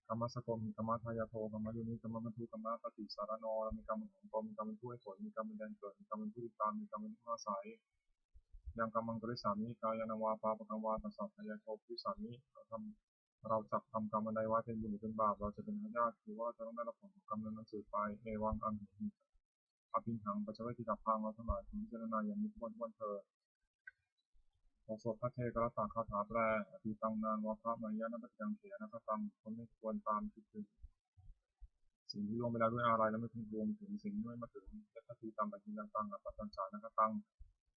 Kammassako hi kammadāyādo kammayoni kammabandhu kammapaṭisaraṇo. เรามีกรรมเป็นของตน มีกรรมเป็นผู้ให้ผล มีกรรมเป็นแดนเกิด มีกรรมเป็นผู้ติดตาม มีกรรมเป็นที่พึ่งอาศัย Yaṃ kammaṃ karissāmi, kalyāṇaṃ vā pāpakaṃ vā, tassa dāyādo bhavissāmi. เราทำ เราจักทำกรรมอันใดไว้ เป็นบุญหรือเป็นบาป เราจะเป็นทายาท คือว่าเราจะต้องได้รับผลของกรรมนั้นๆสืบไป Evaṃ amhehi abhiṇhaṃ paccavekkhitabbaṃ. เราทั้งหลายควรพิจารณาอย่างนี้ทุกวันๆเถิด บทสวดภัทเทกรัตตคาถาแปล Atītaṃ nānvāgameyya, nappaṭikaṅkhe anāgataṃ. คนไม่ควรตามคิดถึงสิ่งที่ล่วงไปแล้วด้วยอาลัย และไม่พึงพะวงถึงสิ่งที่ไม่มาถึง Yadatītaṃ paccunnaṃ, taṃ appattañca anāgataṃ.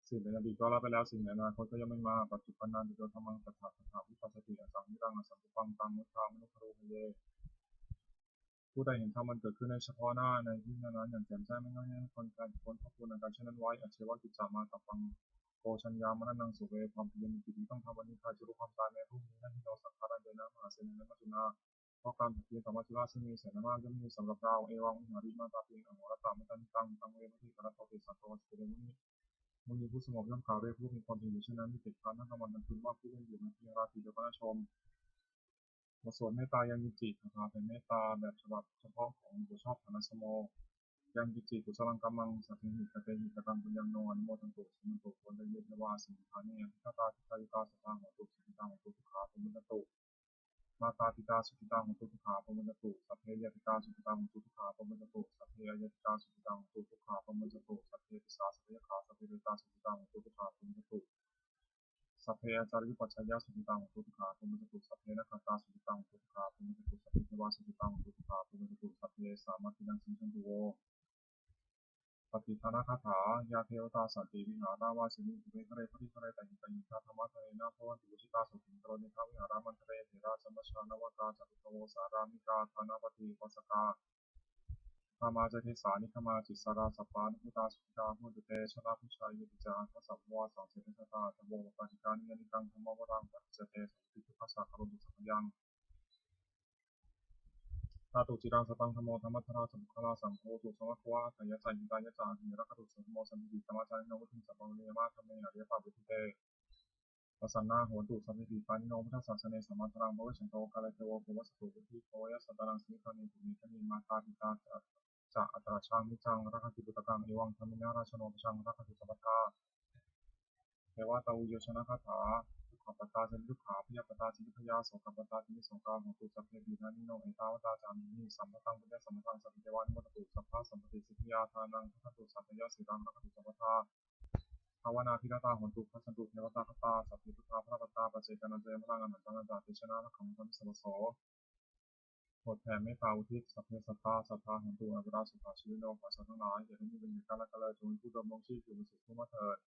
สิ่งในอดีตก็ละไปแล้ว สิ่งในอนาคตก็ย่อมไม่มา Paccuppannañca yo dhammaṃ, tattha tattha vipassati, asaṃhiraṃ asaṅkuppaṃ, taṃ viddhā manubrūhaye. ผู้ใดเห็นธรรมอันเกิดขึ้นในเฉพาะหน้า ในที่นั้นๆอย่างแจ่มแจ้ง ไม่ง่อนแง่นคลอนแคลน ควรพอกพูนอาการเช่นนั้นไว้ Ajjeva kiccamātappaṃ, ko jaññā maraṇaṃ suve. ความเพียรเป็นกิจที่ต้องทำวันนี้ ใครจะรู้ความตายแม้พรุ่งนี้ Natthi no saṅgarantena, mahāsenena maccunā. เพราะการผัดเพี้ยนต่อมัจจุราชซึ่งมีเสนามาก ย่อมไม่มีสำหรับเรา Evaṃ vihārimātāpiṃ, ahorattamatanditaṃ, taṃ ve bhaddekarattoti, santo ācikkhate muni. มุนีผู้สงบย่อมกล่าวเรียกผู้มีความเพียรอยู่เช่นนั้น ไม่เกียจคร้านทั้งกลางวันกลางคืน ว่าผู้เล่นอยู่ในที่ราตรีเดียวก็น่าชม บทสวดเมตตายังกิญจิ คาถาแผ่เมตตาแบบฉบับเฉพาะของหลวงปู่ชอบ ฐานะสโม Yaṃ kiñci kusalaṃ kammaṃ, sabbehi katehi kataṃ puññaṃ, no anumodantu, suṇantu bhonto ye devā, asmiṃ ṭhāne adhigatā, dīghāyukā sadā hontu, sukhitā hontu, dukkhā pamuñcantu. Mātā pitā sukhitā hontu, dukkhā pamuñcantu. Sabbe ñātikā sukhitā hontu, dukkhā pamuñcantu. Sabbe aññātikā sukhitā hontu, dukkhā pamuñcantu. Sabbe pisā sabbe yakkhā sabbe petā sukhitā hontu, dukkhā pamuñcantu. Sabbe ācariyupajjhāyā sukhitā hontu, dukkhā pamuñcantu. Sabbe nakkhattā sukhitā hontu, dukkhā pamuñcantu. Sabbe devā sukhitā hontu, dukkhā pamuñcantu. Sabbe sampattīnaṃ samijjhantu vo. Pattidānagāthā. Yā devatā santi vihāravāsinī, thūpe ghare bodhighare tahiṃ tahiṃ, tā dhammadānena bhavantu pūjitā, sotthiṃ karontedha vihāramaṇḍale. Therā ca majjhā navakā ca āgū navosātāramikā, dānapatī upāsakā, gāmā ca desā nigamā ca issarā, sappāṇabhūtā sukhitā hontu te. Jalābujā yepi ca aṇḍasambhavā, saṃsedajātā athavopapātikā, niyyānikaṃ dhammavaraṃ paṭicca te, sotthī dukkhassa karontu saṅkhayaṃ. Ṭhātu ciraṃ sataṃ dhammo, dhammaddharā ca puggalā, saṅgho hotu samaggo va, atthāya ca hitāya ca. Aggañca rakkhattu saddhammo, sabbītikamacārino, vuḍḍhiṃ sampāpuṇeyyāma, dhamme ariyappavedite. Pasannā hontu sabbepi, pāṇino buddhasāsane, sammā dhāraṃ pavecchanto, kāle devo pavassatu, vuḍḍhibhāvāya sattānaṃ, samiddhaṃ netu medaniṃ. Mātā pitā ca atrajaṃ niccaṃ, rakkhanti puttakaṃ, evaṃ dhammena rājāno, pajaṃ rakkhantu sabbadā. Devatāuyyojanagāthā. Dukkhappattā ca niddukkhā, bhayappattā ca nibbhayā, sokappattā ca nissokā, hontu sabbepi pāṇino. Ettāvatā ca amhehi sambhataṃ puññasampadaṃ, sabbe devānumodantu, sabbasampattisiddhiyā. Dānaṃ dadantu saddhāya, sīlaṃ rakkhantu sabbadā, bhāvanābhiratā hontu, gacchantu devatāgatā. Sabbe buddhā balappattā, paccekānañca yaṃ balaṃ, arahantānañca tejena, rakkhaṃ bandhāmi sabbaso. บทแผ่เมตตาอุทิศ Sabbe sattā sadā hontu averā, sukhā jīvino. ขอสัตว์ทั้งหลายอย่าได้มีเวรเบียดกันและกันเลย จงเป็นผู้ดำรงชีพอยู่เป็นสุขทั่วหน้าเถิด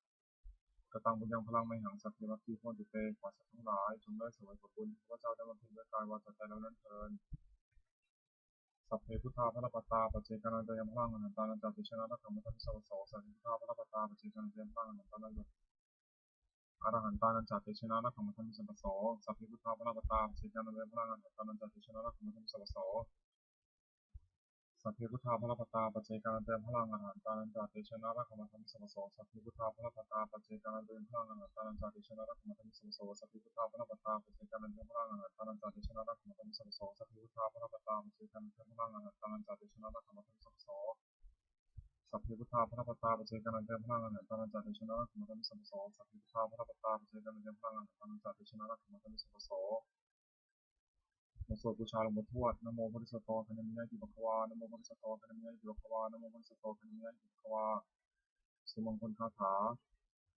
Kataṃ puññaphalaṃ mayhaṃ, sagge bhāgī bhavantu te. ขอสัตว์ทั้งหลายจงได้เสวยผลบุญที่ข้าพเจ้าได้บำเพ็ญด้วยกายวาจาใจแล้วนั้นเทอญ Sabbe buddhā balappattā, paccekānañca yaṃ balaṃ, arahantānañca tejena, rakkhaṃ bandhāmi sabbaso. Sabbe buddhā balappattā, paccekānañca yaṃ balaṃ, arahantānañca arahantānañca tejena, rakkhaṃ bandhāmi sabbaso. Sabbe buddhā balappattā, paccekānañca yaṃ balaṃ, arahantānañca tejena, rakkhaṃ bandhāmi sabbaso. Sabbe buddhā balappattā, paccekānañca yaṃ balaṃ, arahantānañca tejena, rakkhaṃ bandhāmi sabbaso. Sabbe buddhā balappattā, paccekānañca yaṃ balaṃ, arahantānañca tejena, rakkhaṃ bandhāmi sabbaso. Sabbe buddhā balappattā, paccekānañca yaṃ balaṃ, arahantānañca tejena, rakkhaṃ bandhāmi sabbaso. Sabbe buddhā balappattā, paccekānañca yaṃ balaṃ, arahantānañca tejena, rakkhaṃ bandhāmi sabbaso. Sabbe buddhā balappattā, paccekānañca yaṃ balaṃ, arahantānañca tejena, rakkhaṃ bandhāmi sabbaso. Sabbe buddhā balappattā, paccekānañca yaṃ balaṃ, arahantānañca tejena, rakkhaṃ bandhāmi sabbaso. บทสวดบูชาหลวงปู่ทวด Namo bodhisatto āgantimāya iti bhagavā. Namo bodhisatto āgantimāya iti bhagavā. Namo bodhisatto āgantimāya iti bhagavā. สุมังคลคาถา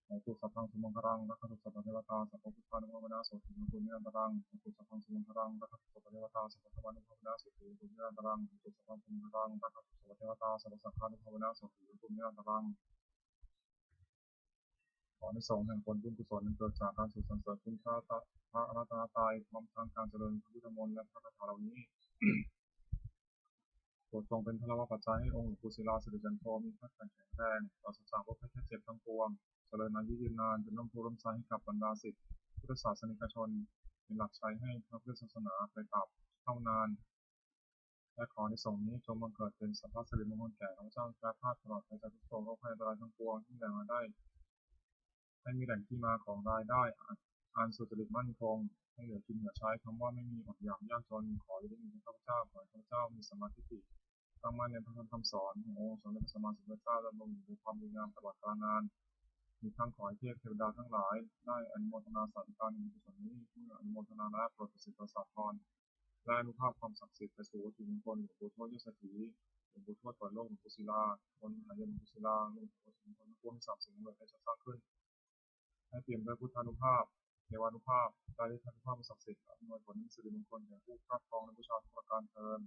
Hotu sabbaṃ sumaṅgalaṃ, rakkhantu sabbadevatā, sabbabuddhānubhāvena sotthī hontu nirantaraṃ. Hotu sabbaṃ sumaṅgalaṃ, rakkhantu sabbadevatā, sabbadhammānubhāvena sotthī hontu nirantaraṃ. Hotu sabbaṃ sumaṅgalaṃ, rakkhantu sabbadevatā, sabbasaṅghānubhāvena sotthī hontu nirantaraṃ. ขออานิสงส์แห่งผลบุญกุศลอันเกิดจากการสวดสรรเสริญคุณพระรัตนตรัย พร้อมทั้งการเจริญพระพุทธมนต์และพระคาถาเหล่านี้ โปรดทรงเป็นพลวปัจจัยให้องค์หลวงปู่ศิลา สิริจันโท มีพระขันแข็งแรง ปราศจากโรคภัยไข้เจ็บทั้งปวง เจริญอายุยืนนาน เป็นร่มโพธิ์ร่มไทรให้กับบรรดาศิษย์พุทธศาสนิกชน เป็นหลักชัยให้พระพุทธศาสนาไปตราบเท่านาน และขออานิสงส์นี้จงบังเกิดเป็นสัพพะสิริมงคลแก่ข้าพเจ้า แคล้วคลาดปลอดภัยจากทุกข์โศกโรคภัยอันตรายทั้งปวง ทั้งหลายได้ ให้มีแหล่งที่มาของรายได้อันสุจริตมั่นคง ให้เหลือกินเหลือใช้ คำว่าไม่มีอดอยากยากจน ขออย่าได้มีแก่ข้าพเจ้า ขอให้ข้าพเจ้ามีสัมมาทิฏฐิ ตั้งมั่นในพระธรรมคำสอนขององค์สมเด็จพระสัมมาสัมพุทธเจ้า ดำรงอยู่ในความดีงามตลอดกาลนาน อีกทั้งขอให้เทพเทวดาทั้งหลาย ได้อนุโมทนาสาธุการในบุญกุศลนี้ เมื่ออนุโมทนาแล้วโปรดประสิทธิ์ประสาทพร และอนุภาพความศักดิ์สิทธิ์ไปสู่วัตถุมงคลหลวงปู่ทวดยอดเศรษฐี หลวงปู่ทวดเปิดโลก หลวงปู่ศิลา บนมหายนหลวงปู่ศิลา รวมถึงวัตถุมงคลทั้งปวงที่สามสิ่งนั้นได้จัดสร้างขึ้น ให้เปี่ยมด้วยพุทธานุภาพ เทวานุภาพ และฤทธานุภาพอันศักดิ์สิทธิ์ อำนวยผลสิริมงคลแก่ผู้ครอบครองและบูชาทุกประการเทอญ